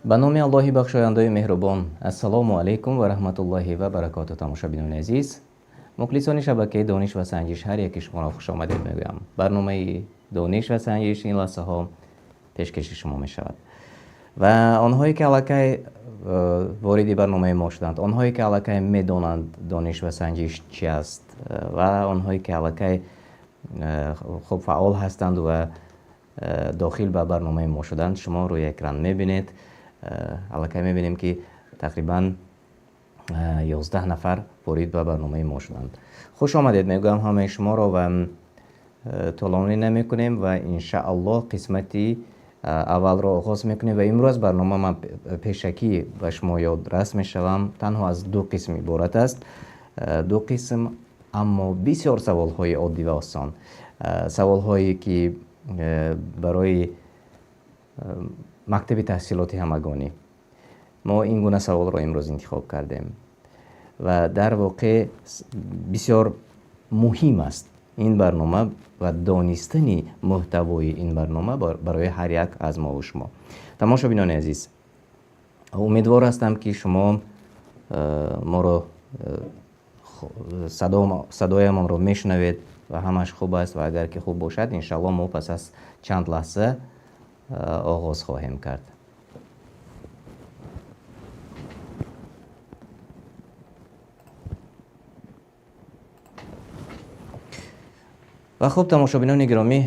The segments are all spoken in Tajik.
Ба номи Аллоҳи бахшояндаи меҳрубон. Ассалому алайкум ва раҳматуллоҳи ва баракоту. Тамошобинони азиз, мухлисони шабакаи Дониш ва Санҷиш, ҳар яки шуморо хушомадед мегӯям. Барномаи Дониш ва Санҷиш ин лаҳзаҳо пешкаши шумо мешавад ва онҳое ки аллакай вориди барномаи мо шуданд, онҳое ки аллакай медонанд Дониш ва Санҷиш чи аст, ва онҳое ки аллакай хуб фаъол ҳастанд ва дохил ба барномаи мо шуданд, шумо рӯи экран мебинед. Аллакай мебинем, ки тақрибан 11 нафар ворид ба барномаи мо шуданд. Хуш омадед мегӯям ҳамаи шуморо ва тӯлонӣ намекунем ва иншааллоҳ қисмати аввалро оғоз мекунем. Ва имрӯз барнома, ман пешакӣ ба шумо ёдрас мешавам, танҳо аз ду қисм иборат аст. Ду қисм, аммо бисёр саволҳои оддӣ ва осон, саволҳое ки барои мактаби таҳсилоти ҳамагонӣ мо ин гуна саволро имрӯз интихоб кардем ва дар воқеъ бисёр муҳим аст ин барнома ва донистани муҳтавои ин барнома барои ҳар як аз мову шумо. Тамошобинони азиз, умедвор ҳастам, ки шумо моро, садоямонро мешунавед ва ҳамаш хуб аст. Ва агар ки хуб бошад, иншаллоҳ мо пас аз чанд лаҳза оғоз хоҳем кард. Ва хуб, тамошобинони гиромӣ,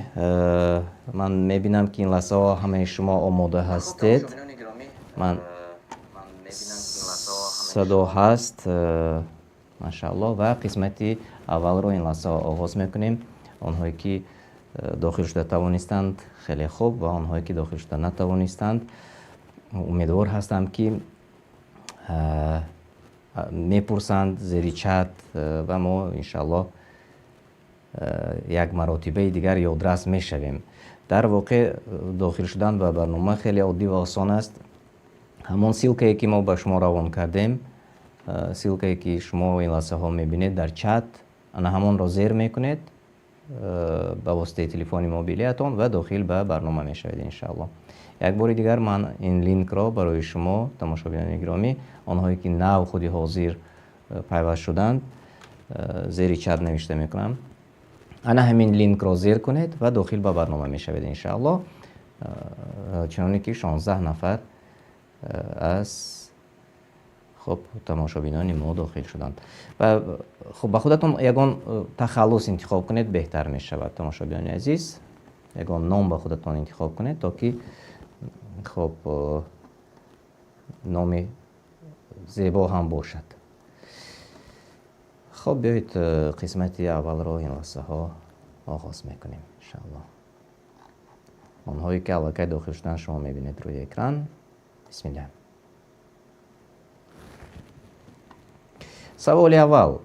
ман мебинам, ки ин лаҳзаҳо ҳамаи шумо омода ҳастед. Ман садо ҳаст, машааллоҳ, ва қисмати аввалро ин лаҳзаҳо оғоз мекунем. Онҳое ки дохил шуда тавонистанд, хеле хуб, ва онҳое ки дохил шуда натавонистанд, умедвор ҳастам, ки мепурсанд зери чат ва мо иншааллоҳ як маротибаи дигар ёдрас мешавем. Дар воқеъ дохил шудан ба барнома хеле оддӣ ва осон аст. Ҳамон ссылка е ки мо ба шумо равон кардем, ссылка е ки шумо ин лаҳзаҳо мебинед дар чат, ана ҳамонро зер мекунед ба воситаи телефони мобилиятон ва дохил ба барнома мешавед, иншааллоҳ. Як бори дигар ман ин линкро барои шумо, тамошобинони гиромӣ, онҳое ки нав худи ҳозир пайваст шуданд, зери чат навишта мекунам. Ана ҳамин линкро зер кунед ва дохил ба барнома мешавед, иншааллоҳ. Чуноне ки 16 нафар аз хуб тамошобинони мо дохил шуданд. Ва хуб, ба худатон ягон тахаллус интихоб кунед, беҳтар мешавад, тамошобинони азиз. Ягон ном ба худатон интихоб кунед, то ки хуб номи зебо ҳам бошад. Хуб, биёед, қисмати аввалро ин лаҳзаҳо оғоз мекунем, иншааллоҳ. Онҳое ки аллакай дохил шуданд, шумо мебинед рӯи экран. Бисмиллаҳ. Саволи аввал: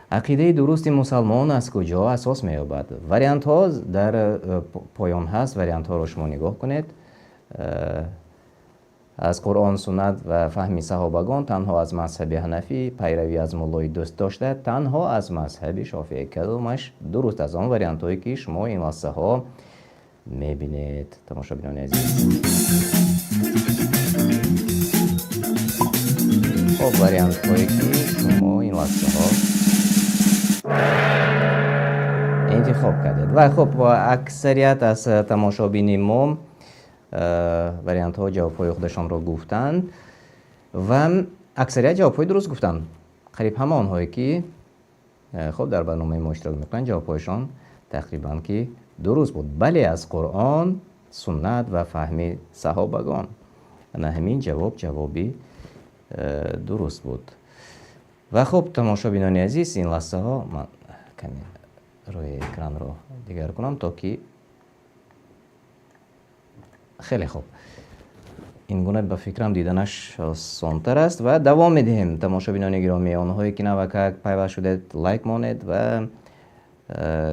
ақидаи дурусти мусалмон аз куҷо асос меёбад? Вариантҳо дар поён ҳаст, вариантҳоро шумо нигоҳ кунед. Аз Қуръон, суннат ва фаҳми саҳобагон, танҳо аз мазҳаби ҳанафӣ, пайравӣ аз муллои дӯстдошта, танҳо аз мазҳаби шофеӣ. Кадомаш дуруст аз он вариантҳое, ки шумо ин лаҳзаҳо мебинед, тамошобинони азиз? Хоб, вариантҳое ки шумо ин лаҳзаҳо интихоб кардед. Ва хуб, аксарият аз тамошобини мо вариантҳо, ҷавобҳои худашонро гуфтанд ва аксарият ҷавобҳои дуруст гуфтанд. Қариб ҳама онҳое ки хуб дар барномаи мо иштирок мекунанд, ҷавобҳояшон тақрибан ки дуруст буд. Бале, аз Қуръон, суннат ва фаҳми саҳобагон. Ана ҳамин ҷавоб ҷавоби дуруст буд. Ва хуб, тамошобинони азиз, ин лаҳзаҳо ман каме рӯи экранро дигар кунам, то ки хеле хуб ин гуна ба фикрам диданаш осонтар аст. Ва давом медиҳем, тамошобинони гиромӣ. Онҳое ки навакак пайваст шудед, лайк монед ва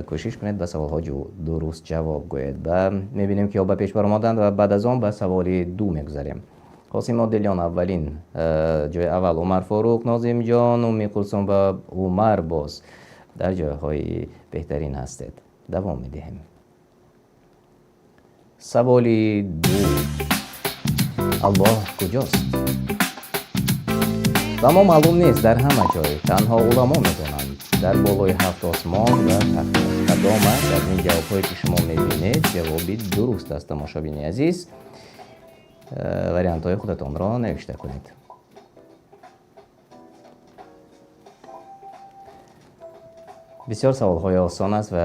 кӯшиш кунед ба саволҳо дуруст ҷавоб гӯед. Ва мебинем, ки ё ба пеш баромаданд ва баъд аз он ба саволи ду мегузарем. Қосим Одилён аввалин, ҷои аввал, Умар Форуқ, Нозимҷон, Умми Кулсум ва Умар боз дар ҷойҳои беҳтарин ҳастед. Давом медиҳем. Саволи ду. Аллоҳ куҷост? Ба мо маълум нест, дар ҳама ҷой, танҳо уламо медонанд, дар болои ҳафт осмон ва тахт аст. Кадом аст аз ин ҷавобҳое, ки шумо мебинед, ҷавоби дуруст аст, тамошобини азиз? Вариантҳои худатонро навишта кунед. Бисёр саволҳои осон аст ва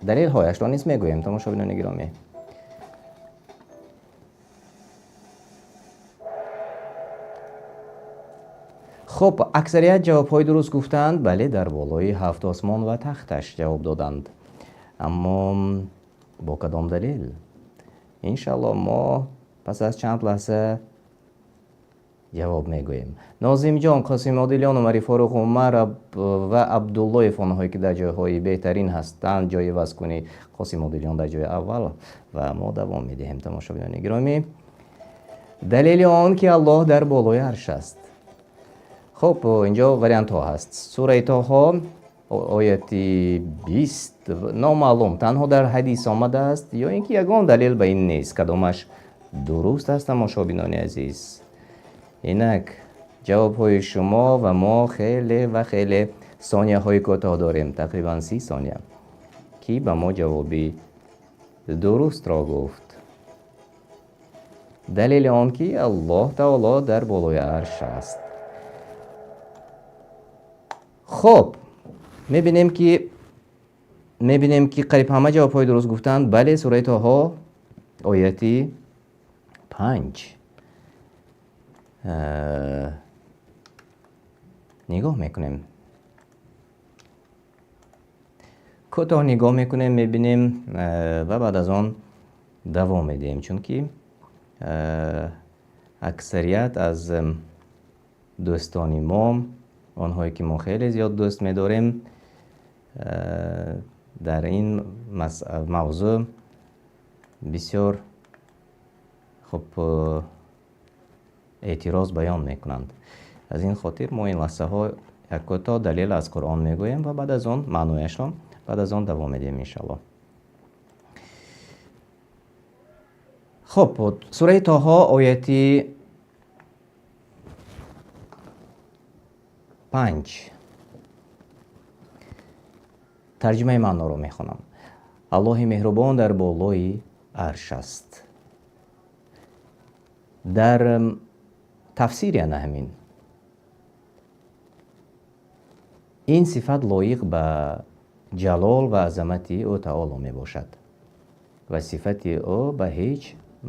далелҳояшро низ мегӯем, тамошобинони гиромӣ. Хуб, аксарият ҷавобҳои дуруст гуфтанд. Бале, дар болои ҳафт осмон ва тахташ ҷавоб доданд. Аммо бо кадом далел? Иншаллоҳ, мо пас аз чанд лаҳза ҷавоб мегӯем. Нозимҷон, Қосим Одилён, Умари Форуқ, Умар ва Абдуллоев, онҳое ки дар ҷойҳои беҳтарин ҳастанд, ҷои вазкунӣ Қосим Одилён дар ҷои аввал, ва мо давом медиҳем, тамошобинони гиромӣ. Далели он ки Аллоҳ дар болои арш аст. Хуб, инҷо вариантҳо ҳаст. Сураи Тоҳо, ояти 20, номаълум, танҳо дар ҳадис омадааст ё ин ки ягон далел ба ин нест. Кадомаш дуруст аст, тамошобинони азиз? Инак ҷавобҳои шумо, ва мо хеле ва хеле сонияҳои кӯтоҳ дорем, тақрибан 30 сония. Кӣ ба мо ҷавоби дурустро гуфт? Далели он ки Аллоҳ таоло дар болои арш аст. Хуб, мебинем ки қариб ҳама ҷавобҳои дуруст гуфтанд. Бале, сураи Тоҳо, ояти 5. Нигоҳ мекунем, кӯтоҳ нигоҳ мекунем, мебинем ва баъд аз он давом медиҳем, чунки аксарият аз дӯстони мо, онҳое ки мо хеле зиёд дӯст медорем, дар ин мавзӯъ бисёр хуб эътироз баён мекунанд. Аз ин хотир мо ин лаҳзаҳо як кӯтоҳ далел аз Қуръон мегӯем ва баъд аз он маънояшро, баъд аз он давом медиҳем, иншаллоҳ. Хуб, сураи Тоҳо, ояти 5, тарҷумаи маъноро мехонам. Аллоҳи меҳрубон дар болои арш аст. Дар тафсири ана ҳамин ин сифат лоиқ ба ҷалол ва азамати ӯ таоло мебошад ва сифати ӯ ба ҳеҷ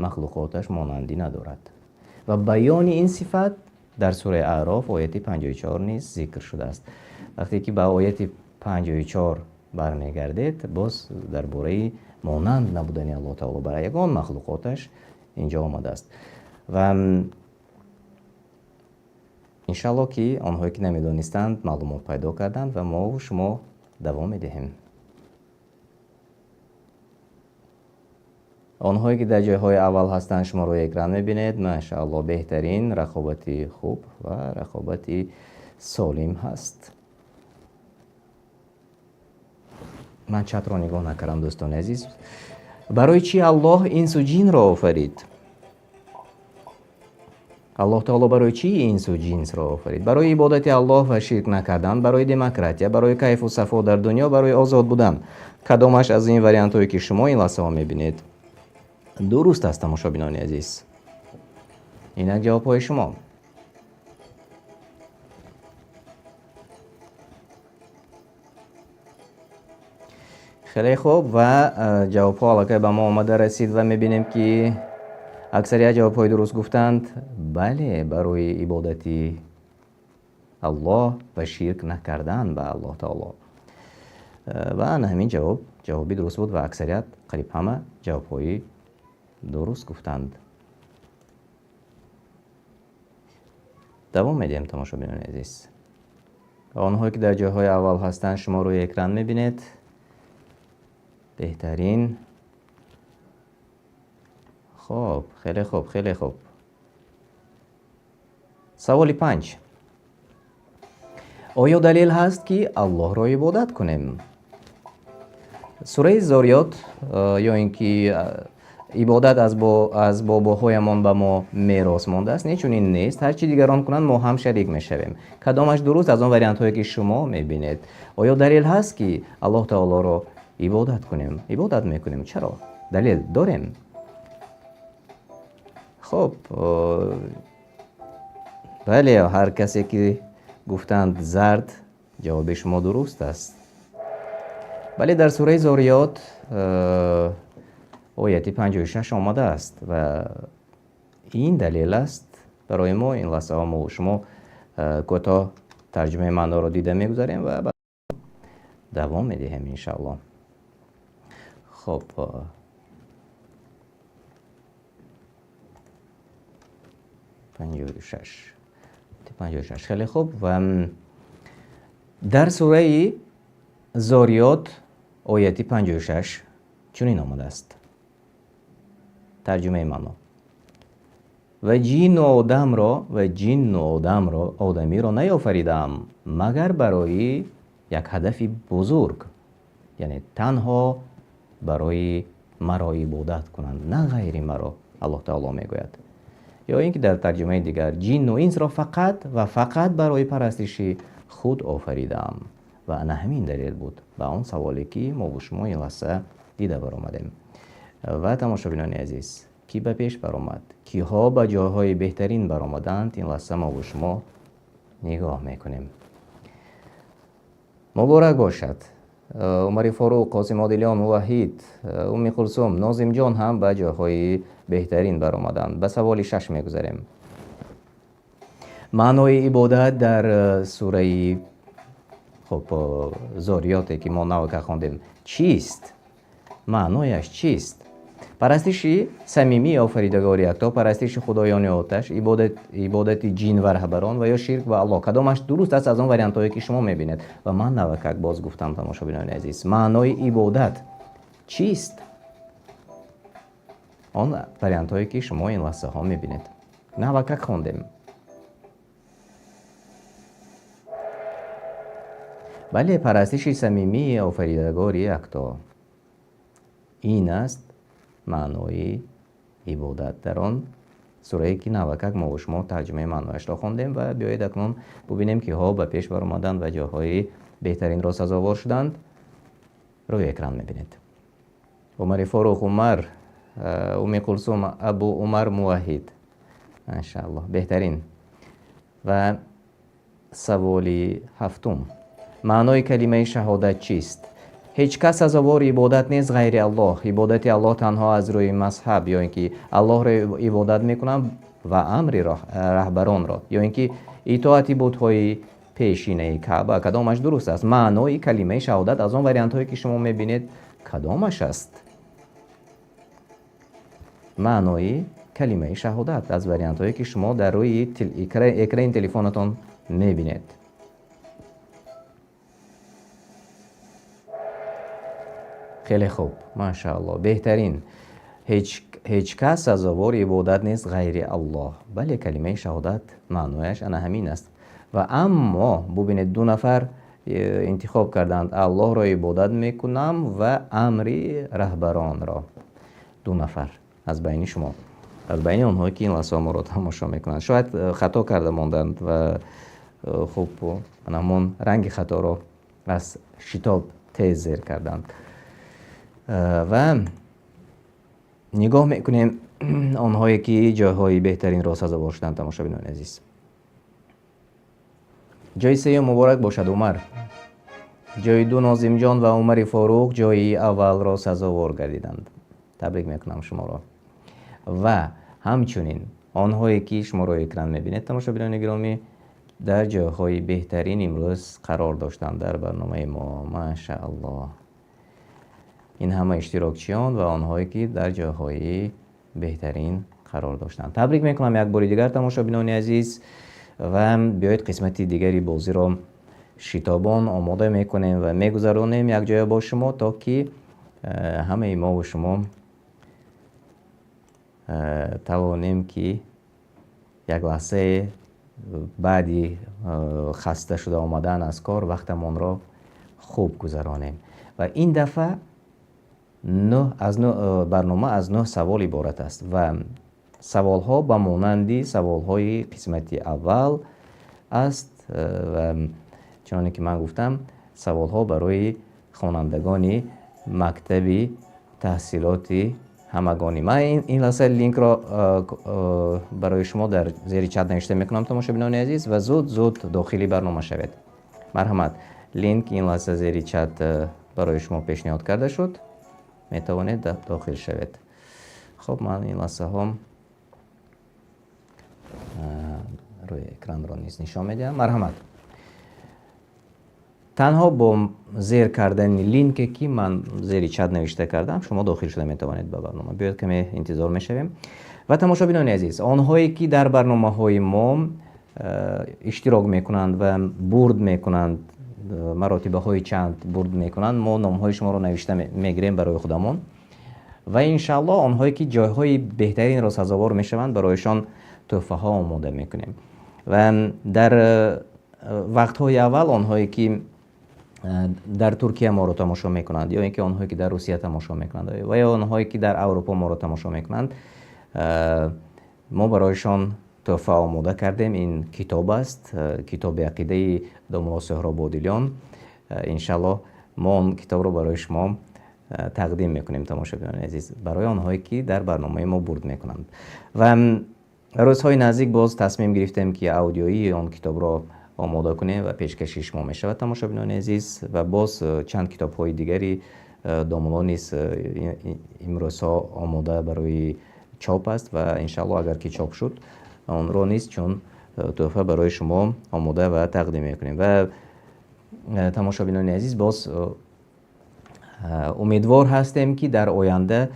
махлуқоташ монандӣ надорад, ва баёни ин сифат дар сураи Аъроф, ояти 54 низ зикр шудааст. Вақте ки ба ояти 54 бармегардед, боз дар бораи монанд набудани Аллоҳ таоло бар ягон махлуқоташ инҷо омадааст. Ва иншаллоҳ, ки онҳое ки намедонистанд, маълумот пайдо карданд, ва мову шумо давом медиҳем. Онҳое ки дар ҷойҳои аввал ҳастанд, шумо рӯи экран мебинед. Машааллоҳ, беҳтарин, рақобати хуб ва рақобати солим ҳаст. Ман чатро нигоҳ накардам, дӯстони азиз. Барои чӣ Аллоҳ инсу ҷинро офарид? Аллоҳ таоло барои чӣ инсу ҷинсро офарид? Барои ибодати Аллоҳ ва ширк накардан, барои демократия, барои кайфу сафо дар дунё, барои озод будан. Кадомаш аз ин вариантҳое, ки шумо ин лаҳзаҳо мебинед, дуруст аст, тамошобинони азиз? Инак ҷавобҳои шумо. Хеле хуб, ва ҷавобҳо аллакай ба мо омада расид, ва мебинем, ки аксарият ҷавобҳои дуруст гуфтанд. Бале, барои ибодати Аллоҳ ва ширк накардан ба Аллоҳ таоло. Ва ана ҳамин ҷавоб ҷавоби дуруст буд, ва аксарият, қариб ҳама ҷавобҳои дуруст гуфтанд. Давом медиҳем, тамошобинони азиз. Онҳое ки дар ҷойҳои аввал ҳастанд, шумо рӯи экран мебинед. Беҳтарин. Хуб, хеле хуб, хеле хуб. Саволи 5. Оё далел ҳаст, ки Аллоҳро ибодат кунем? Сураи Зориёт ё ин ки Ибодат аз бобоҳоямон ба мо мерос мондааст? Не, чунин нест. Ҳар чи дигарон кунанд, мо ҳам шарик мешавем. Кадомаш дуруст аз он вариантҳое, ки шумо мебинед? Оё далел ҳаст, ки Аллоҳ Таолоро ибодат кунем? Ибодат мекунем. Чаро? Далел дорем? Хуб, бале, ҳар касе ки гуфтанд зард, ҷавоби шумо дуруст аст. Бале, дар сураи Зориёт ояти 56 омадааст ва ин далел аст барои мо. Ин лаҳзаҳо мо шумо кӯтоҳ тарҷумаи маъноро дида мегузарем ва баъд давом медиҳем, иншааллоҳ. Хуб, 56, 56. Хеле хуб. Ва дар сураи Зориёт ояти 56 чунин омадааст. Тарҷумаи маъно: ва ҷинну одамро, ва ҷинну одамро, одамиро наёфаридаам, магар барои як ҳадафи бузург, яъне танҳо барои маро ибодат кунанд, на ғайри маро, Аллоҳ Таоло мегӯяд. Ё ин ки дар тарҷумаи дигар: ҷинну инсро фақат ва фақат барои парастиши худ офаридаам. Ва ана ҳамин далел буд ба он саволе, ки мо бо шумо ин лаҳза дида баромадем. Ва тамошобинони азиз, кӣ ба пеш баромад, киҳо ба ҷойҳои беҳтарин баромаданд, ин лаҳза мо бо шумо нигоҳ мекунем. Муборак бошад. Умари Форуқ, Қосим Одилён, Муваҳид, Умми Кулсум, Нозимҷон ҳам ба ҷойҳои беҳтарин баромаданд. Ба саволи шаш мегузарем. Маънои ибодат дар сураи, хуб, Зориёте, ки мо навака хондем, чист? Маънояш чист? Парастиши самимии офаридагори якто, парастиши худоёни оташ, ибодати ҷин ва раҳбарон ва ё ширк ба Аллоҳ. Кадомаш дуруст аст аз он вариантҳое, ки шумо мебинед? Ва ман навакак боз гуфтам, тамошобинони азиз, маънои ибодат чист? Он вариантҳое, ки шумо ин лаҳзаҳо мебинед, навакак хондем. Бале, парастиши самимии офаридагори якто, ин аст маънои ибодат дар он сурае, ки навакак мо шумо тарҷумаи маънояшро хондем. Ва биёед, акнун бубинем, киҳо ба пеш баромаданд ва ҷойҳои беҳтаринро сазовор шуданд. Рӯи экран мебинед: Умари Форуқ, Умар, Уми Кулсум, Абу Умар, Муваҳид. Машааллоҳ, беҳтарин. Ва саволи ҳафтум: маънои калимаи шаҳодат чист? Ҳеҷ кас сазовори ибодат нест ғайри Аллоҳ, ибодати Аллоҳ танҳо аз рӯи мазҳаб, ё ин ки Аллоҳро ибодат мекунам ва амри раҳбаронро, ё ин ки итоати бутҳои пешинаи Каъба. Кадомаш дуруст аст? Маънои калимаи шаҳодат аз он вариантҳое, ки шумо мебинед, кадомаш аст? Маънои калимаи шаҳодат аз вариантҳое, ки шумо дар рӯи экрани телефонатон мебинед. Хеле хуб, машааллоҳ, беҳтарин. Ҳеҷ кас сазовори ибодат нест ғайри Аллоҳ. Бале, калимаи шаҳодат маънояш ана ҳамин аст. Ва аммо бубинед, ду нафар интихоб карданд: Аллоҳро ибодат мекунам ва амри раҳбаронро. Ду нафар аз байни шумо, аз байни онҳое, ки ин лаҳза моро тамошо мекунанд, шояд хато карда монданд ва хуб, ҳамон ранги хаторо аз шитоб тез зер карданд. Ва нигоҳ мекунем онҳое, ки ҷойҳои беҳтаринро сазовор шуданд. Тамошобинони азиз, ҷои сеюм муборак бошад, Умар, ҷои ду Нозимҷон ва Умари Форуқ ҷои аввалро сазовор гардиданд. Табрик мекунам шуморо. Ва ҳамчунин онҳое, ки шуморо экран мебинед, тамошобинони гиромӣ, дар ҷойҳои беҳтарин имрӯз қарор доштанд дар барномаи мо. Машааллоҳ, ин ҳама иштирокчиён ва онҳое, ки дар ҷойҳои беҳтарин қарор доштанд, табрик мекунам як бори дигар, тамошобинони азиз. Ва биёед, қисмати дигари бозиро шитобон омода мекунем ва мегузаронем якҷоя бо шумо, то ки ҳамаи мову шумо тавонем, ки як лаҳзае баъди хаста шуда омадан аз кор вақтамонро хуб гузаронем. Ва ин дафъа Нӯҳ аз нӯҳ барнома аз нӯҳ савол иборат аст ва саволҳо ба монанди саволҳои қисмати аввал аст ва чуноне ки ман гуфтам, саволҳо барои хонандагони мактаби таҳсилоти ҳамагонӣ. Ман ин лаҳза линкро барои шумо дар зери чат навишта мекунам, тамошобинони азиз, ва зуд зуд дохили барнома шавед. Марҳамат, линк ин лаҳза зери чат барои шумо пешниҳод карда шуд, метавонед дохил шавед. Хуб, ман ин лаҳзаҳо рӯи экранро низ нишон медиҳам. Марҳамат, танҳо бо зер кардани линке, ки ман зери чат навишта кардам, шумо дохил шуда метавонед ба барнома. Биёед, каме интизор мешавем. Ва тамошобинони азиз, онҳое ки дар барномаҳои мо иштирок мекунанд ва бурд мекунанд, маротибаҳои чанд бурд мекунанд, мо номҳои шуморо навишта мегирем барои худамон ва иншааллоҳ онҳое ки ҷойҳои беҳтаринро сазовор мешаванд, барояшон тӯҳфаҳо омода мекунем. Ва дар вақтҳои аввал онҳое ки дар Туркия моро тамошо мекунанд ё ин ки онҳое ки дар Русия тамошо мекунанд ва ё онҳое ки дар Аврупо моро тамошо мекунанд, мо барояшон тӯҳфа омода кардем. Ин китоб аст, китоби ақидаи домулло Соҳроб Бодилён. Иншаллоҳ, мо он китобро барои шумо тақдим мекунем, тамошобинони азиз, барои онҳое ки дар барномаи мо бурд мекунанд. Ва рӯзҳои наздик боз тасмим гирифтем, ки аудиоии он китобро омода кунем ва пешкаши шумо мешавад, тамошобинони азиз. Ва боз чанд китобҳои дигари домулло низ имрӯзҳо омода барои чоп аст ва иншааллоҳ, агар ки чоп шуд, онро низ чун тӯҳфа барои шумо омода ва тақдим мекунем. Ва тамошобинони азиз, боз умедвор ҳастем, ки дар оянда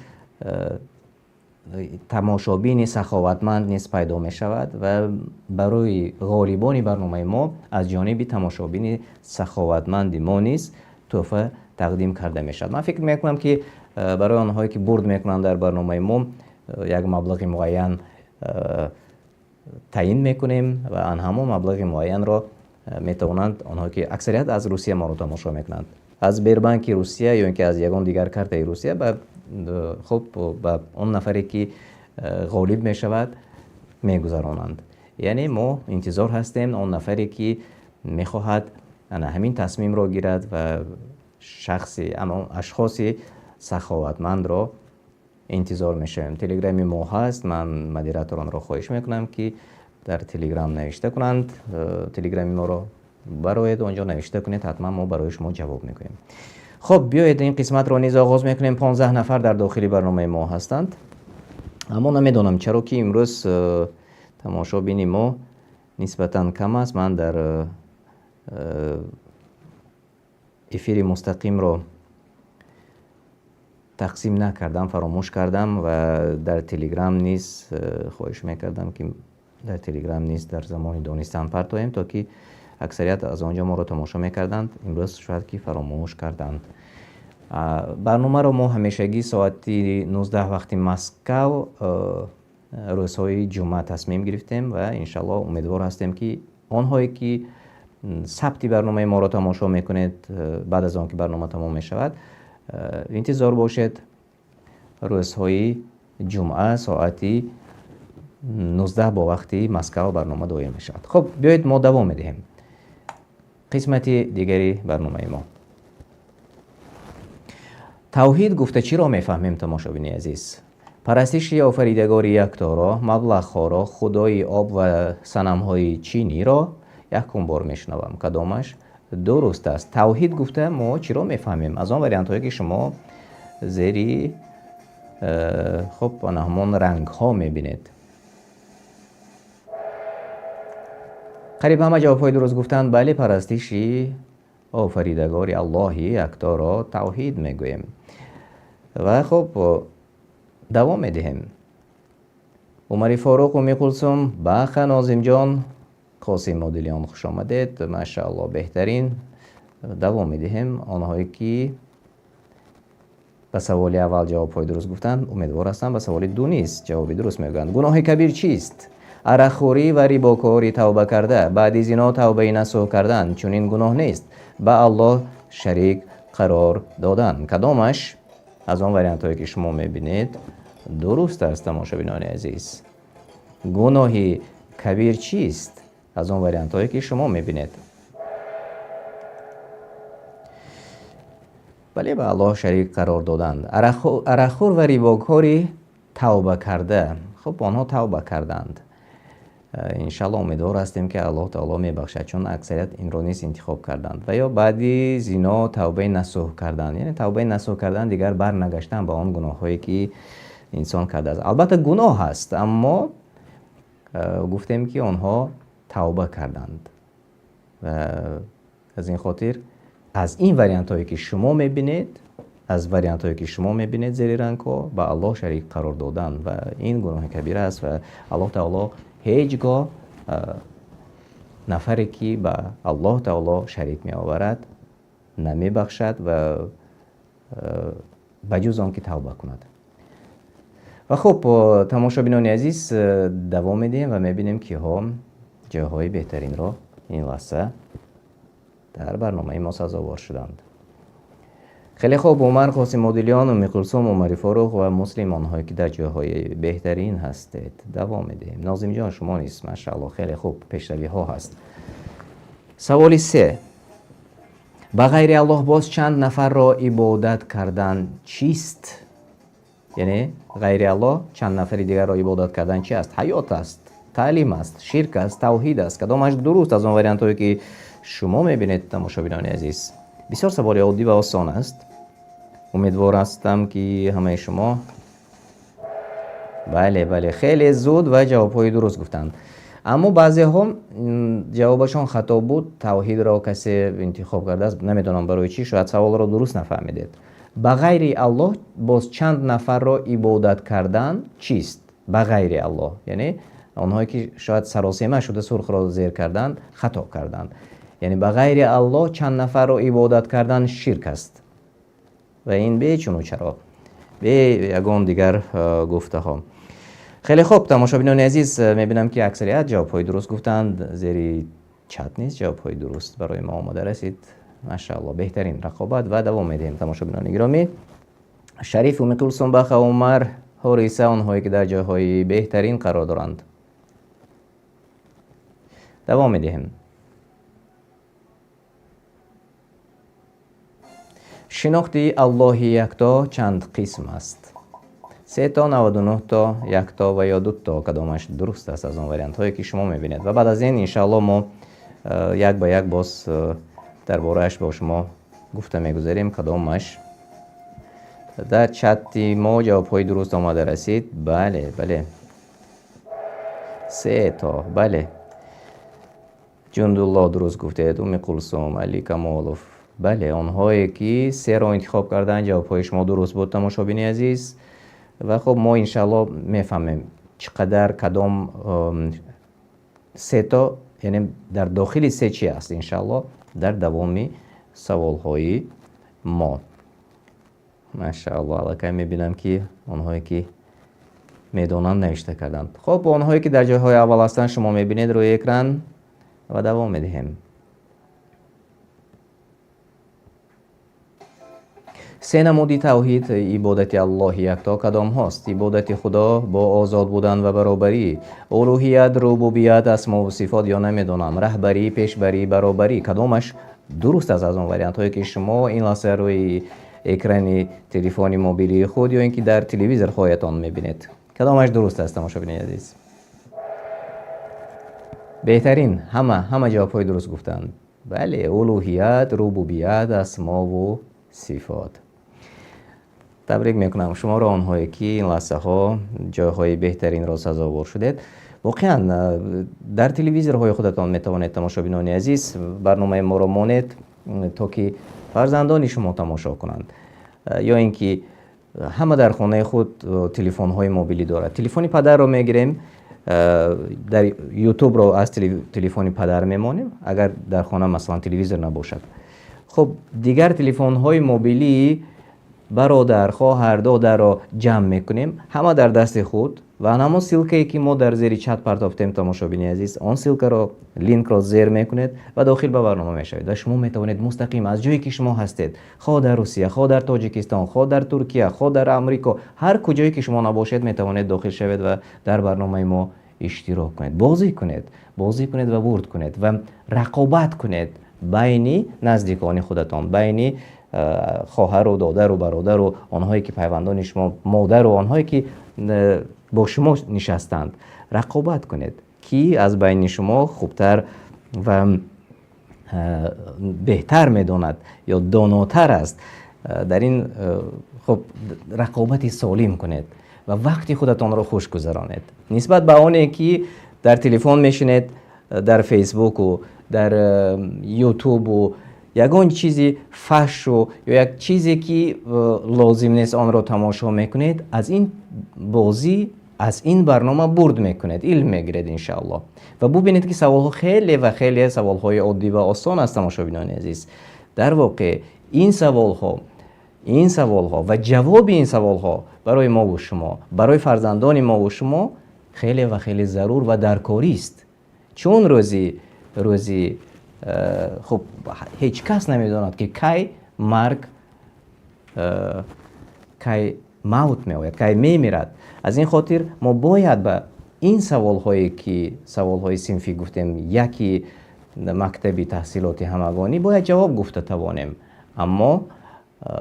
тамошобини саховатманд низ пайдо мешавад ва барои ғолибони барномаи мо аз ҷониби тамошобини саховатманди мо низ тӯҳфа тақдим карда мешавад. Ман фикр мекунам, ки барои онҳое ки бурд мекунанд дар барномаи мо, як маблағи муайян таъин мекунем ва ан ҳамон маблағи муайянро метавонанд онҳое ки аксарият аз Русия моро тамошо мекунанд, аз Сбербанки Русия ё ин ки аз ягон дигар картаи Русия ба хуб ба он нафаре ки ғолиб мешавад, мегузаронанд. Яъне мо интизор ҳастем он нафаре ки мехоҳад ана ҳамин тасмимро гирад ва шахси ашхоси саховатмандро интизор мешавем. Телеграми мо ҳаст. Ман модераторонро хоҳиш мекунам, ки дар Телеграм навишта кунанд. Телеграми моро бароед, онҷо навишта кунед, ҳатман мо барои шумо ҷавоб мекунем. Хуб, биёед, ин қисматро низ оғоз мекунем. 15 нафар дар дохили барномаи мо ҳастанд, аммо намедонам чаро ки имрӯз тамошобини мо нисбатан кам аст. Ман дар эфири мустақимро тақсим накардам, фаромӯш кардам. Ва дар Телеграм низ хоҳиш мекардам, ки дар Телеграм низ дар замони донистан партоем, то ки аксарият аз он ҷо моро тамошо мекарданд. Имрӯз шояд ки фаромӯш карданд. Барномаро мо ҳамешагӣ соати 19 вақти Москав рӯзҳои ҷумъа тасмим гирифтем ва иншаллоҳ умедвор ҳастем, ки онҳое ки сабти барномаи моро тамошо мекунед, баъд аз он ки барнома тамом мешавад, интизор бошед, рӯзҳои ҷумъа соати 19 бо вақти Москав барнома доир мешавад. Хуб, биёед, мо давом медиҳем қисмати дигари барномаи мо. Тавҳид гуфта чиро мефаҳмем, тамошобини азиз? Парастиши офаридагори якторо, маблағҳоро, худои об ва санамҳои чиниро якум бор мешунавам. Кадомаш дуруст аст? Тавҳид гуфта мо чиро мефаҳмем аз он вариантҳое, ки шумо зери хуб ҳамон рангҳо мебинед? Қариб ҳама ҷавобҳои дуруст гуфтанд. Бале, парастиши офаридагори Аллоҳи якторо тавҳид мегӯем. Ва хуб, давом медиҳем. Умари Форуқ, Уми Кулсум, Баха, Нозимҷон, Қосим Модилиён, хуш омадед, машаалло, беҳтарин. Давом медиҳем. Онҳое ки ба саволи аввал ҷавобҳои дуруст гуфтанд, умедвор ҳастам, ба саволи ду низ ҷавоби дуруст мегӯянд. Гуноҳи кабир чист? Арақхӯрӣ ва рибокорӣ тавба карда, баъди зино тавбаи насӯҳ кардан чунин гуноҳ нест. Ба Аллоҳ шарик қарор додан. Кадомаш? Аз он вариантҳое, ки шумо мебинед, дуруст аст, тамошобинони азиз? Гуноҳи кабир чист? Аз он вариантҳое, ки шумо мебинед. Бале, ба Аллоҳ шарик қарор додан. Арақхӯр ва рибокори тавба карда. Хуб, онҳо тавба карданд. Иншааллоҳ, умедвор ҳастем, ки Аллоҳ таоло мебахшад, чун аксарият инро низ интихоб карданд. Ва ё баъди зино тавбаи насӯҳ кардан, яъне тавбаи насӯҳ кардан, дигар барнагаштан ба он гуноҳҳое, ки инсон кардааст. Албатта, гуноҳ аст, аммо гуфтем, ки онҳо тавба карданд ва аз ин хотир аз ин вариантҳое, ки шумо мебинед, аз вариантҳое, ки шумо мебинед зери рангҳо, ба Аллоҳ шарик қарор додан, ва ин гуноҳи кабира аст ва Аллоҳ таоло ҳеҷ гоҳ нафаре, ки ба Аллоҳ таоло шарик меоварад, намебахшад ва ба ҷуз он ки тавба кунад. Ва хуб, тамошобинони азиз, давом медиҳем ва мебинем, киҳо ҷойҳои беҳтаринро ин лаҳза дар барномаи мо сазовор шуданд. Хеле хуб, Умар Қосимодилиён, Уми Кулсум, Умари Форух ва Муслим, онҳое, ки дар ҷойҳои беҳтарин ҳастед. Давом медиҳем. Нозимҷон, шумо низ, машаалло, хеле хуб пешравиҳо ҳаст. Саволи се: ба ғайри Аллоҳ боз чанд нафарро ибодат кардан чист? Яъне ғайри Аллоҳ чанд нафари дигарро ибодат кардан чи аст? Ҳаёт аст, таълим аст, ширк аст, тавҳид аст. Кадомаш дуруст аз он вариантҳое, ки шумо мебинед, тамошобинони азиз? Бисёр саволи оддӣ ва осон аст. Умедвор ҳастам, ки ҳамаи шумо, бале, хеле зуд ва ҷавобҳои дуруст гуфтанд, аммо баъзеҳо ҷавобашон хато буд. Тавҳидро касе интихоб кардааст, намедонам барои чӣ, шояд саволро дуруст нафаҳмидед. Ба ғайри Аллоҳ боз чанд нафарро ибодат кардан чист? Ба ғайри Аллоҳ, яъне онҳое, ки шояд саросема шуда сурхро зер карданд, хато карданд. Яъне ба ғайри Аллоҳ чанд нафарро ибодат кардан ширк аст ва ин бечуну чаро, бе ягон дигар гуфтаҳо. Хеле хуб, тамошобинони азиз, мебинам, ки аксарият ҷавобҳои дуруст гуфтанд. Зери чат низ ҷавобҳои дуруст барои мо омода расид. Машаалло, беҳтарин рақобат ва давом медиҳем, тамошобинони гиромӣ. Шариф, Умиқулсум, Баха, Умар, Ҳориса, онҳое, ки дар ҷойҳои беҳтарин қарор доранд. Давом медиҳем. Шинохти Аллоҳи якто чанд қисм аст? Се то, 99 то, як то ва ё ду то. Кадомаш дуруст аст аз он вариантҳое, ки шумо мебинед? Ва баъд аз ин, иншаалло, мо як ба як боз дар борааш бо шумо гуфта мегузарем, кадомаш. Дар чати мо ҷавобҳои дуруст омада расид. Бале, се то, бале. Ҷундулло, дуруст гуфтед. Уми Кулсум, Али Камолов, бале, онҳое, ки серо интихоб карданд, ҷавобҳои шумо дуруст буд, тамошобини азиз. Ва хуб, мо, иншаалло, мефаҳмем, чӣ қадар, кадом се то, яъне дар дохили се чи аст, иншаалло, дар давоми саволҳои мо. Машаалло, аллакай мебинам, ки онҳое, ки медонанд, навишта карданд. Хуб, онҳое, ки дар ҷойҳои аввал ҳастанд, шумо мебинед рӯи экран ва давом медиҳем. Се намуди тавҳид ибодати Аллоҳи якто кадомҳост? Ибодати Худо бо озод будан ва баробарӣ, улӯҳият, рубубият, асмову сифот ё намедонам, раҳбарӣ, пешбарӣ, баробарӣ. Кадомаш дуруст аст аз он вариантҳое, ки шумо ин лаҳза рӯи экрани телефони мобилии худ ё ин ки дар телевизорҳоятон мебинед? Кадомаш дуруст аст, тамошобинони азиз? Беҳтарин, ҳама ҷавобҳои дуруст гуфтанд. Бале, улӯҳият, рубубият, асмову сифот. Табрик мекунам шуморо, онҳое, ки ин лаҳзаҳо ҷойҳои беҳтаринро сазовор шудед. Воқеан, дар телевизорҳои худатон метавонед, тамошобинони азиз, барномаи моро монед, то ки фарзандони шумо тамошо кунанд, ё ин ки ҳама дар хонаи худ телефонҳои мобилӣ дорад. Телефони падарро мегирем, дар Ютубро аз телефони падар мемонем, агар дар хона, масалан, телевизор набошад. Хуб, дигар телефонҳои мобилии бародар, хоҳар, додарро ҷамъ мекунем, ҳама дар дасти худ Ва ҳамон ссылка е, ки мо дар зери чат партофтем, тамошобини азиз, он ссылка ро, линкро зер мекунед ва дохил ба барнома мешавед ва шумо метавонед мустақим аз ҷое, ки шумо ҳастед, хоҳ дар Русия, хоҳ дар Тоҷикистон, хоҳ дар Туркия, хоҳ дар Амрико, ҳар куҷое ки шумо набошед, метавонед дохил шавед ва дар барномаи мо иштирок кунед, бозӣ кунед, бозӣ кунед ва бурд кунед ва рақобат кунед байни наздикони худатон, байни хоҳару додару бародару онҳое, ки пайвандони шумо, модару онҳое, ки бо шумо нишастанд. Рақобат кунед, ки аз байни шумо хубтар ва беҳтар медонад ё донотар аст дар ин. Хуб, рақобати солим кунед ва вақти худатонро хуш гузаронед, нисбат ба оне ки дар телефон мешинед, дар Фейсбуку дар Ютубу ягон чизи фаҳшу ё як чизе, ки лозим нест, онро тамошо мекунед. Аз ин бозӣ, аз ин барнома бурд мекунед, илм мегиред, иншааллоҳ. Ва бубинед, ки саволҳо хеле ва хеле саволҳои оддӣ ва осон аст, тамошобинони азиз. Дар воқеъ ин саволҳо ва ҷавоби ин саволҳо барои мову шумо, барои фарзандони мову шумо хеле ва хеле зарур ва даркорист, чун рӯзи хуб, ҳеҷ кас намедонад, ки кай марг, кай мавт меояд, кай мемирад. Аз ин хотир мо бояд ба ин саволҳое, ки саволҳои синфӣ гуфтем, яки мактаби таҳсилоти ҳамагонӣ, бояд ҷавоб гуфта тавонем. Аммо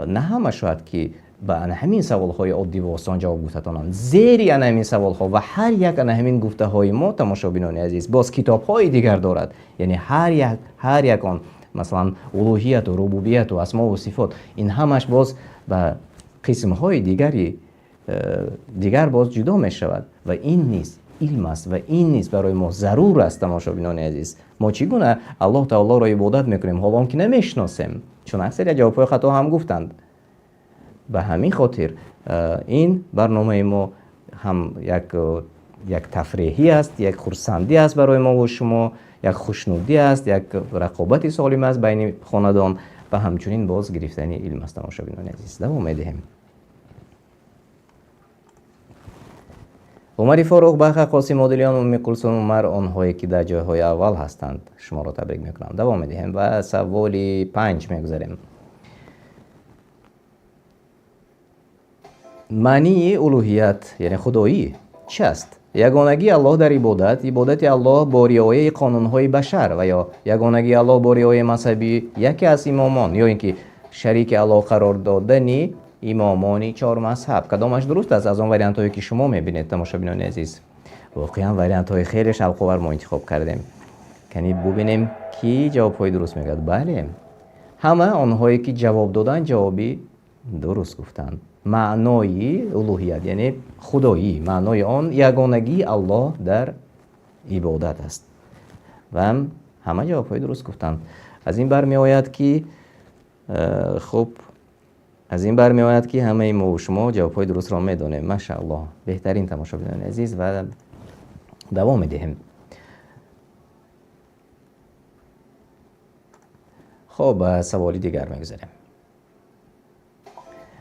на ҳама шояд ки ба ана ҳамин саволҳои оддӣ ва осон ҷавоб гуфта тавонанд. Зери ана ҳамин саволҳо ва ҳар як ана ҳамин гуфтаҳои мо, тамошобинони азиз, боз китобҳои дигар дорад. Яъне ҳар як он, масалан, улуҳияту рубубияту асмову сифот, ин ҳамаш боз ба қисмҳои дигар боз ҷудо мешавад ва ин низ илм аст ва ин низ барои мо зарур аст. Тамошобинони азиз, мо чӣ гуна Аллоҳ таолоро ибодат мекунем, ҳоло он ки намешиносем? Чун аксария ҷавобҳои хато ҳам гуфтанд. Ба ҳамин хотир ин барномаи мо ҳам як тафреҳӣ аст, як хурсандӣ аст барои мо ва шумо, як хушнудӣ аст, як рақобати солим аст байни хонадон ва ҳамчунин боз гирифтани илм аст. Тамошобинони азиз, давом медиҳем. Умари Форух, Баха, Қосим Одилиён, Умми Кулсум, Умар, онҳое, ки дар ҷойҳои аввал ҳастанд, шуморо табрик мекунам. Давом медиҳем ва саволи панҷ мегузарем. Маънии улуҳият, яъне худоӣ, чи аст? Ягонагии Аллоҳ дар ибодат, ибодати Аллоҳ бо риояи қонунҳои башар ва ё ягонагии Аллоҳ бо риояи мазҳаби яке аз имомон, ё ин ки шарики Аллоҳ қарор додани имомони чор мазҳаб. Кадомаш дуруст аст аз он вариантҳое, ки шумо мебинед, тамошобинони азиз? Воқеан, вариантҳои хеле шавқовар мо интихоб кардем. Кани бубинем, ки ҷавобҳои дуруст мегӯяд. Бале, ҳама онҳое, ки ҷавоб доданд, ҷавоби дуруст гуфтанд. Маънои улуҳият, яъне худоӣ, маънои он ягонагии Аллоҳ дар ибодат аст ва ҳама ҷавобҳои дуруст гуфтанд. Аз ин бармеояд, ки хуб, аз ин бармеояд, ки ҳамаи мо шумо ҷавобҳои дурустро медонем. Машааллоҳ, беҳтарин, тамошобинони азиз, ва давом медиҳем. Хоб, ба саволи дигар мегузарем.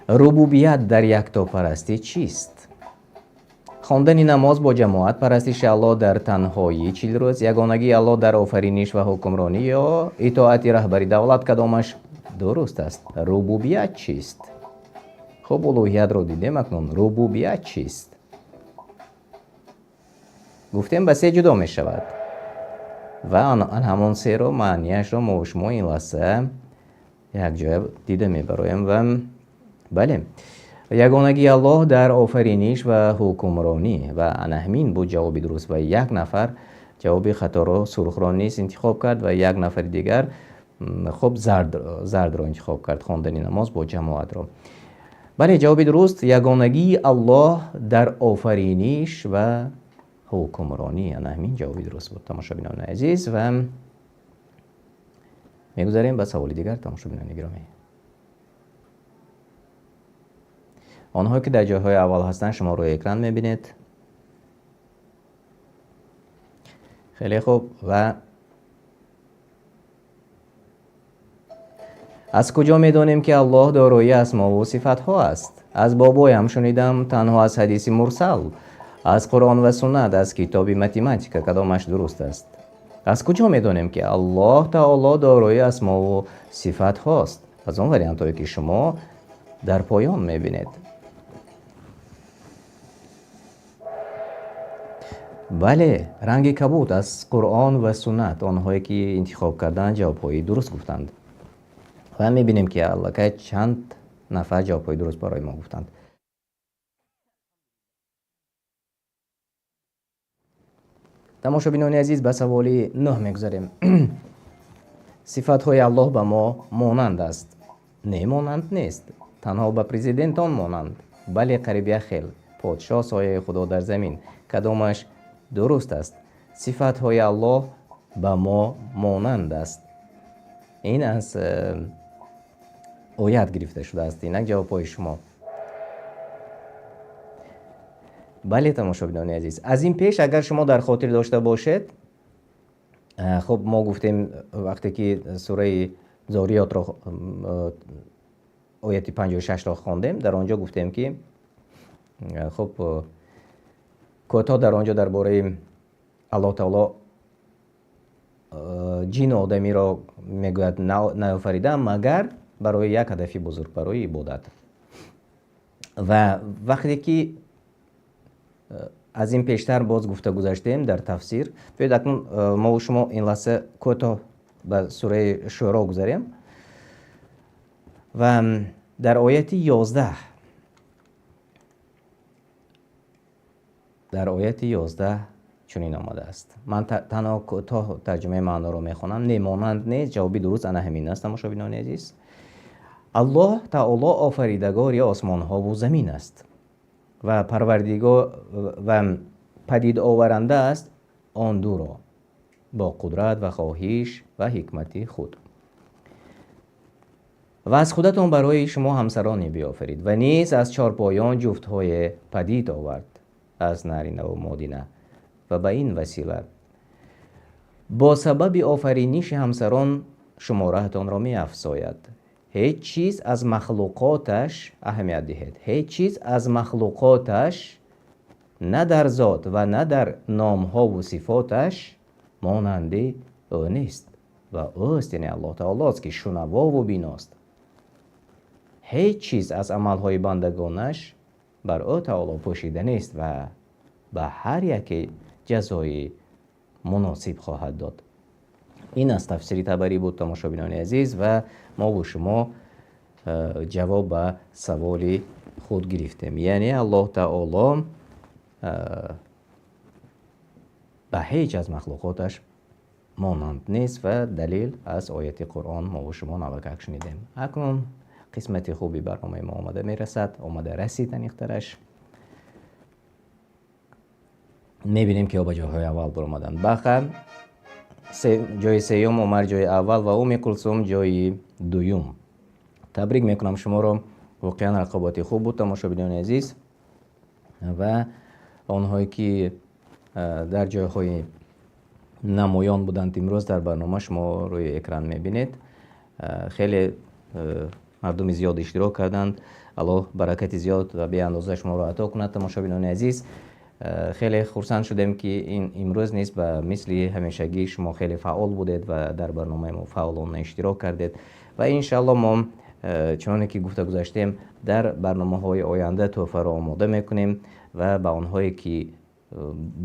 Рубубият дар яктопарастӣ чист? Хондани намоз бо ҷамоат, парастиши Аллоҳ дар танҳоӣ 40 рӯз, ягонагии Аллоҳ дар офариниш ва ҳукмронӣ ё итоати раҳбари давлат. Кадомаш дуруст аст? Рубубият чист? Хуб, улуҳиятро дидем, акнун рубубият чист? Гуфтем, ба се ҷудо мешавад ва ҳамон серо, маънияшро мо шумо ин лаҳза якҷоя дида мебароем. Ва бале, ягонагии Аллоҳ дар офариниш ва ҳукмронӣ, ва ана ҳамин буд ҷавоби дуруст. Ва як нафар ҷавоби хаторо, сурхро низ интихоб кард ва як нафари дигар, хуб, зардро интихоб кард, хондани намоз бо ҷамоатро. Бале, ҷавоби дуруст ягонагии Аллоҳ дар офариниш ва ҳукмронӣ, ана ҳамин ҷавоби дуруст буд, тамошобинони азиз. Ва мегузарем ба саволи дигар, тамошобинони гиромӣ. Онҳое, ки дар ҷойҳои аввал ҳастанд, шумо рӯи экран мебинед. Хеле хуб. Ва аз куҷо медонем, ки Аллоҳ дорои асмову сифатҳо аст? Аз бобоям шунидам, танҳо аз ҳадиси мурсал, Аз Қуръон ва суннат, аз китоби математика кадомаш дуруст аст? Аз куҷо медонем, ки Аллоҳ таоло дорои асмову сифатҳост? Аз он вариантҳое, ки шумо дар поён мебинед. Бале, ранги кабуд аз Қуръон ва суннат. Онҳое, ки интихоб карданд, ҷавобҳои дуруст гуфтанд. Ва мебинем, ки аллакай чанд нафар ҷавобҳои дуруст барои мо гуфтанд. Тамошобинони азиз, ба саволи 9 мегузарем. Сифатҳои Аллоҳ ба мо монанд аст? Не, монанд нест. Танҳо ба президентон монанд. Бале, қариб як хел. Подшоҳ, сояи Худо дар замин. Кадомаш дуруст аст? Сифатҳои Аллоҳ ба мо монанд аст. Ин аз оят гирифта шудааст. Инак ҷавобҳои шумо. Бале, тамошобинони азиз, аз ин пеш агар шумо дар хотир дошта бошед, хуб, мо гуфтем, вақте ки сураи Зориётро ояти 56-ро хондем, дар он ҷо гуфтем, ки хуб, кӯтоҳ дар он ҷо дар бораи Аллоҳ таоло ҷину одамиро мегӯяд наофаридам, магар барои як ҳадафи бузург, барои ибодат. Ва вақте ки аз ин пештар боз гуфта гузаштем дар тафсир, биёед акнун мо шумо ин лаҳза кӯтоҳ ба сураи Шӯро гузарем ва дар ояти 11, дар ояти 11 чунин омадааст. Ман танҳо кӯтоҳ тарҷумаи маъноро мехонам. Не, монанд нест, ҷавоби дуруст ана ҳамин аст, тамошобинони азиз. Аллоҳ таоло офаридагори осмонҳову замин аст ва парвардигор ва падидоваранда аст он дуро бо қудрат ва хоҳиш ва ҳикмати худ. Ва аз худатон барои шумо ҳамсароне биёфарид ва низ аз чорпоён ҷуфтҳое падид овард аз наринаву модина ва ба ин васила бо сабаби офариниши ҳамсарон шумораатонро меафзояд. Ҳеҷ чиз аз махлуқоташ, аҳамият диҳед, ҳеҷ чиз аз махлуқоташ на дар зот ва на дар номҳову сифоташ монанди ӯ нест ва ӯст, яъне Аллоҳ таолост, ки шунавову биност. Ҳеҷ чиз аз амалҳои бандагонаш бар ӯ таоло пӯшида нест ва ба ҳар яке ҷазои муносиб хоҳад дод. Ин аз тафсири Табарӣ буд, тамошобинони азиз, ва мо бо шумо ҷавоб ба саволи худ гирифтем. Яъне Аллоҳ таоло ба ҳеҷ аз махлуқоташ монанд нест ва далил аз ояти Қуръон мо бо шумо навакак шунидем. Акнун қисмати хуби барномаи мо омада мерасад, омада расид аниқтараш. Мебинем, ки ба ҷойҳои аввал баромаданд. Баха ҷои сеюм, Умар ҷои аввал ва Уми Кулсум ҷои дуюм. Табрик мекунам шуморо, воқеан рақобати хуб буд, тамошобинони азиз, ва онҳое ки дар ҷойҳои намоён буданд имрӯз дар барнома, шумо рӯи экран мебинед. Хеле мардуми зиёд иштирок карданд. Аллоҳ баракати зиёд ва беандоза шуморо ато кунад, тамошобинони азиз. Хеле хурсанд шудем, ки ин имрӯз низ ба мисли ҳамешагӣ шумо хеле фаъол будед ва дар барномаи мо фаъолона иштирок кардед. Ва иншаалло мо, чуноне ки гуфта гузаштем, дар барномаҳои оянда тӯҳфаро омода мекунем ва ба онҳое ки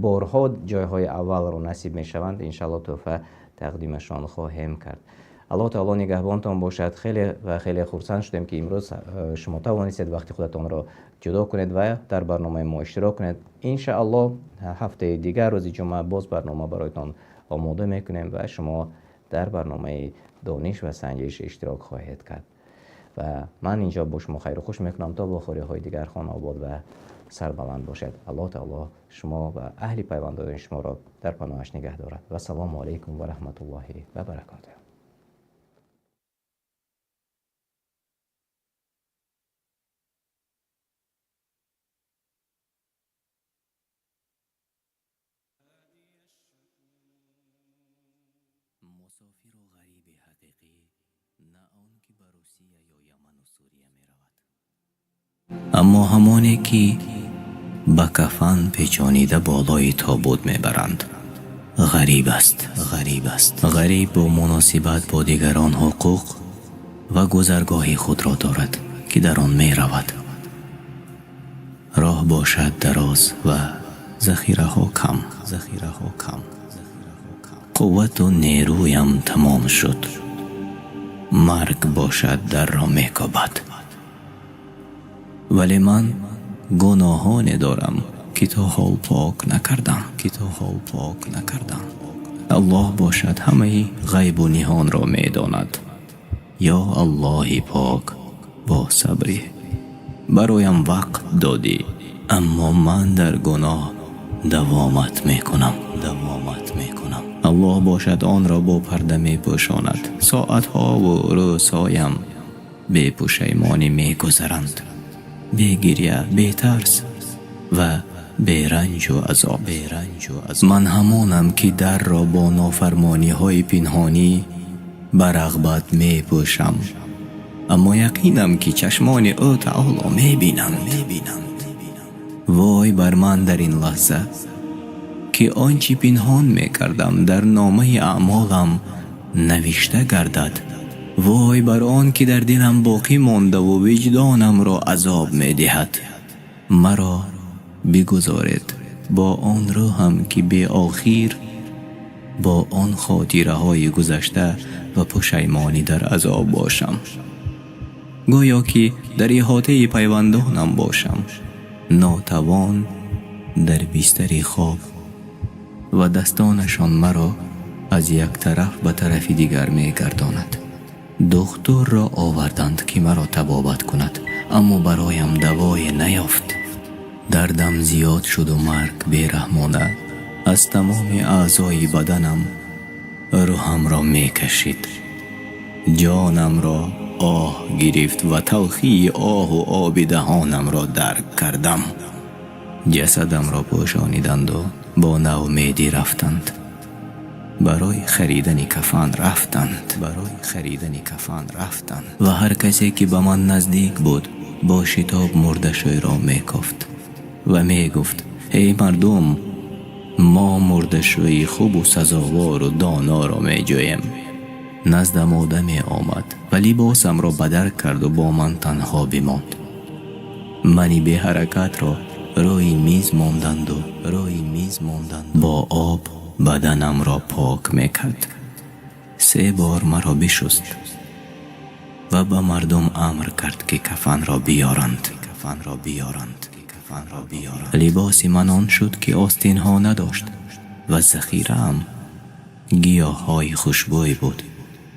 борҳо ҷойҳои аввалро насиб мешаванд, иншаалло тӯҳфа тақдимашон хоҳем кард. Аллоҳ таоло нигаҳбонтон бошад. Хеле ва хеле хурсанд шудем, ки имрӯз шумо тавонистед вақти худатонро ҷудо кунед ва дар барномаи мо иштирок кунед. Иншаалло ҳафтаи дигар рӯзи ҷумъа боз барнома бароятон омода мекунем ва шумо дар барномаи дониш ва санҷиш иштирок хоҳед кард. Ва ман инҷо бо шумо хайру хуш мекунам то вохӯриҳои дигар. Хонаобод ва сарбаланд бошед. Аллоҳ таоло шумо ва аҳли пайвандони шуморо дар паноҳаш нигаҳ дорад. Вассалому алайкум ва раҳматуллоҳи ва баракотуҳ. Мусофиру ғариби ҳақиқӣ на он ки ба Русия ё Яману Сурия меравад, аммо ҳамоне ки Ба кафан печонида болои тобут мебаранд. Ғариб аст, ғариб аст. Ғариб бо муносибат бо дигарон ҳуқуқ ва гузаргоҳи худро дорад, ки дар он меравад. Роҳ бошад дароз ва захираҳо кам, захираҳо кам. Қуввату нерӯям тамом шуд. Марг бошад дарро мекобад. Вале ман гуноҳоне дорам, ки то ҳол пок накардам, ки то ҳол пок накардам. Аллоҳ бошад ҳамаи ғайбу ниҳонро медонад. Ё Аллоҳи пок, бо сабрӣ бароям вақт додӣ, аммо ман дар гуноҳ давомат мекунам, давомат мекунам. Аллоҳ бошад онро бо парда мепӯшонад. Соатҳову рӯзҳоям бепушаймонӣ мегузаранд, бегиря, бетарс ва беранҷу азоб, беранҷу азоб. Ман ҳамонам, ки дарро бо нофармониҳои пинҳонӣ ба рағбат мепӯшам, аммо яқинам, ки чашмони ӯ таоло мебинанд, мебинанд. Вой бар ман дар ин лаҳза, ки он чӣ пинҳон мекардам, дар номаи аъмолам навишта гардад. Вой бар он ки дар дилам боқӣ мондаву виҷдонамро азоб медиҳад. Маро бигузоред бо он рӯҳам, ки беохир бо он хотираҳои гузашта ва пушаймонӣ дар азоб бошам, гӯё ки дар иҳотаи пайвандонам бошам, нотавон дар бистари хоб, ва дастонашон маро аз як тараф ба тарафи дигар мегардонад. Духтурро оварданд, ки маро табобат кунад, аммо бароям давое наёфт. Дардам зиёд шуду марг бераҳмона аз тамоми аъзои баданам рӯҳамро мекашид. Ҷонамро оҳ гирифт ва талхии оҳу оби даҳонамро дарк кардам. Ҷасадамро пӯшониданду бо ноумедӣ рафтанд, барои харидани кафан рафтанд, барои харидани кафан рафтанд. Ва ҳар касе ки ба ман наздик буд, бо шитоб мурдашӯйро мекофт ва мегуфт: «Эй мардум, мо мурдашӯи хубу сазовору доноро меҷӯем». Наздам одаме омад ва либосамро бадар карду бо ман танҳо бимонд. Мани беҳаракатро рӯи миз монданду рӯи миз монданд, бо об баданамро пок мекард. Се бор маро бишуст ва ба мардум амр кард, ки кафанро биёранд, кафанро биёранд, кафанро биёранд. Либоси ман он шуд, ки остинҳо надошт, ва захираам гиёҳҳои хушбӯй буд,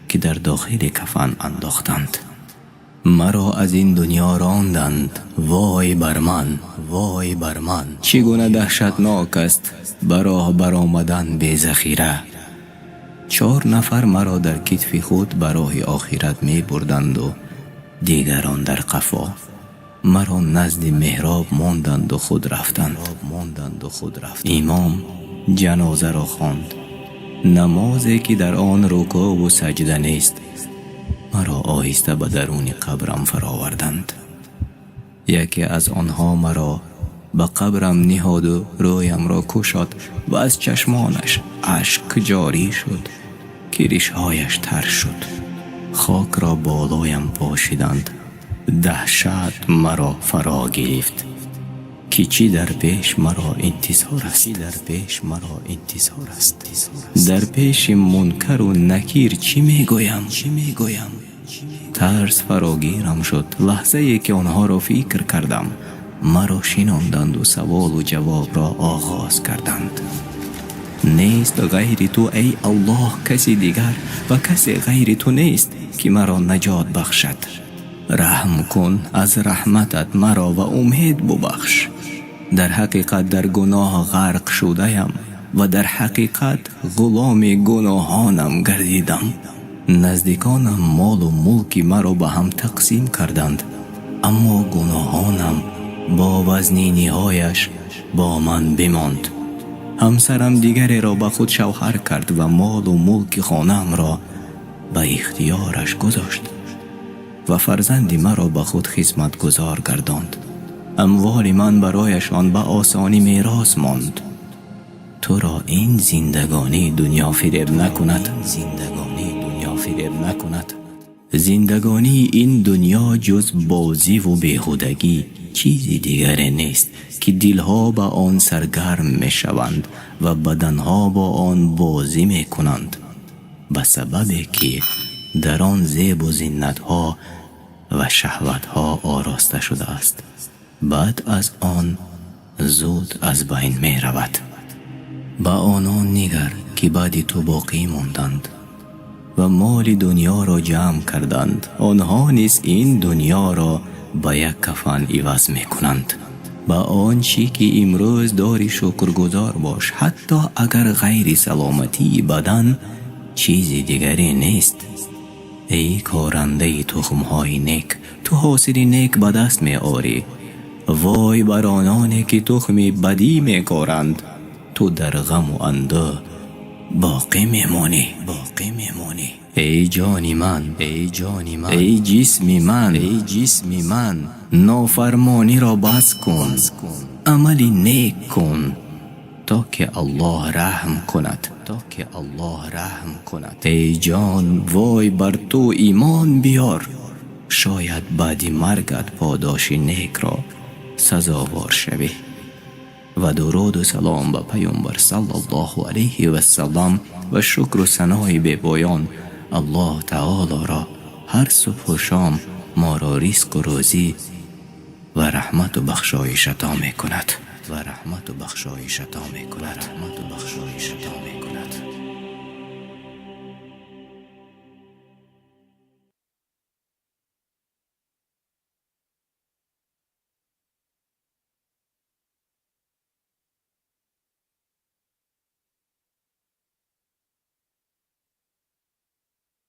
ки дар дохили кафан андохтанд. Маро аз ин дунё ронданд. Вой бар ман, вой бар ман! Чӣ гуна даҳшатнок аст ба роҳ баромадан безахира! Чор нафар маро дар китфи худ ба роҳи охират мебурданду дигарон дар қафо. Маро назди меҳроб монданду худ рафтанд, монданду худ рафтанд. Имом ҷанозаро хонд, намозе ки дар он рукӯъву саҷда нест. Маро оҳиста ба даруни қабрам фароварданд. Яке аз онҳо маро ба қабрам ниҳоду рӯямро кушод ва аз чашмонаш ашк ҷорӣ шуд, ки ришҳояш тар шуд. Хокро болоям пошиданд. Даҳшат маро фаро гирифт, ки чӣ дар пеш маро интизор аст, дар пеш маро интизор аст. Дар пеши Мункару Накир чӣ мегӯям, чӣ мегӯям? Тарс фарогирам шуд лаҳзае ки онҳоро фикр кардам. Маро шинонданду саволу ҷавобро оғоз карданд. Нест ғайри ту, эй Аллоҳ, каси дигар ва касе ғайри ту нест, ки маро наҷот бахшад. Раҳм кун аз раҳматат маро ва умед бубахш. Дар ҳақиқат дар гуноҳ ғарқ шудаям ва дар ҳақиқат ғуломи гуноҳонам гардидам. Наздиконам молу мулки маро ба ҳам тақсим карданд, аммо гуноҳонам бо вазниниҳояш бо ман бимонд. Ҳамсарам дигареро ба худ шавҳар кард ва молу мулки хонаамро ба ихтиёраш гузошт ва фарзанди маро ба худ хизматгузор гардонд. Амволи ман барояшон ба осонӣ мерос монд. Туро ин зиндагонии дунё фиреб накунад, зиндагонии дунё фиреб накунад. Зиндагонии ин дунё ҷуз бозӣ ва беҳудагӣ чизи дигаре нест, ки дилҳо ба он саргарм мешаванд ва баданҳо бо он бозӣ мекунанд, ба сабабе ки дар он зебу зинатҳо ва шаҳватҳо ороста шудааст, баъд аз он зуд аз байн меравад. Ба онон нигар, ки баъди ту боқӣ монданд ва моли дунёро ҷамъ карданд. Онҳо низ ин дунёро ба як кафан иваз мекунанд. Ба он чӣ ки имрӯз дорӣ шукргузор бош, ҳатто агар ғайри саломатии бадан чизи дигаре нест. Эй корандаи тухмҳои нек, ту ҳосили нек ба даст меорӣ. Вой бар ононе ки тухми бадӣ мекоранд, ту дар ғаму андӯҳ боқӣ мемонӣ, боқӣ мемонӣ. Эй ҷони ман, эй ҷони ман, эй ҷисми ман, эй ҷисми ман, нофармониро бас кун, амали нек кун, то ки Аллоҳ раҳм кунад, то ки Аллоҳ раҳм кунад. Эй ҷон, вой бар ту, имон биёр, шояд баъди маргат подоши некро сазовор шавӣ. Ва дуруду салом ба Паёмбар саллаллоҳу алайҳи васаллам ва шукру санои бепоён Аллоҳ таолоро ҳар субҳу шом моро ризқу рӯзӣ ва раҳмату бахшоиш ато мекунад, ва раҳмату бахшоиш ато мекунад, раҳмату бахшоиш ато мекунад.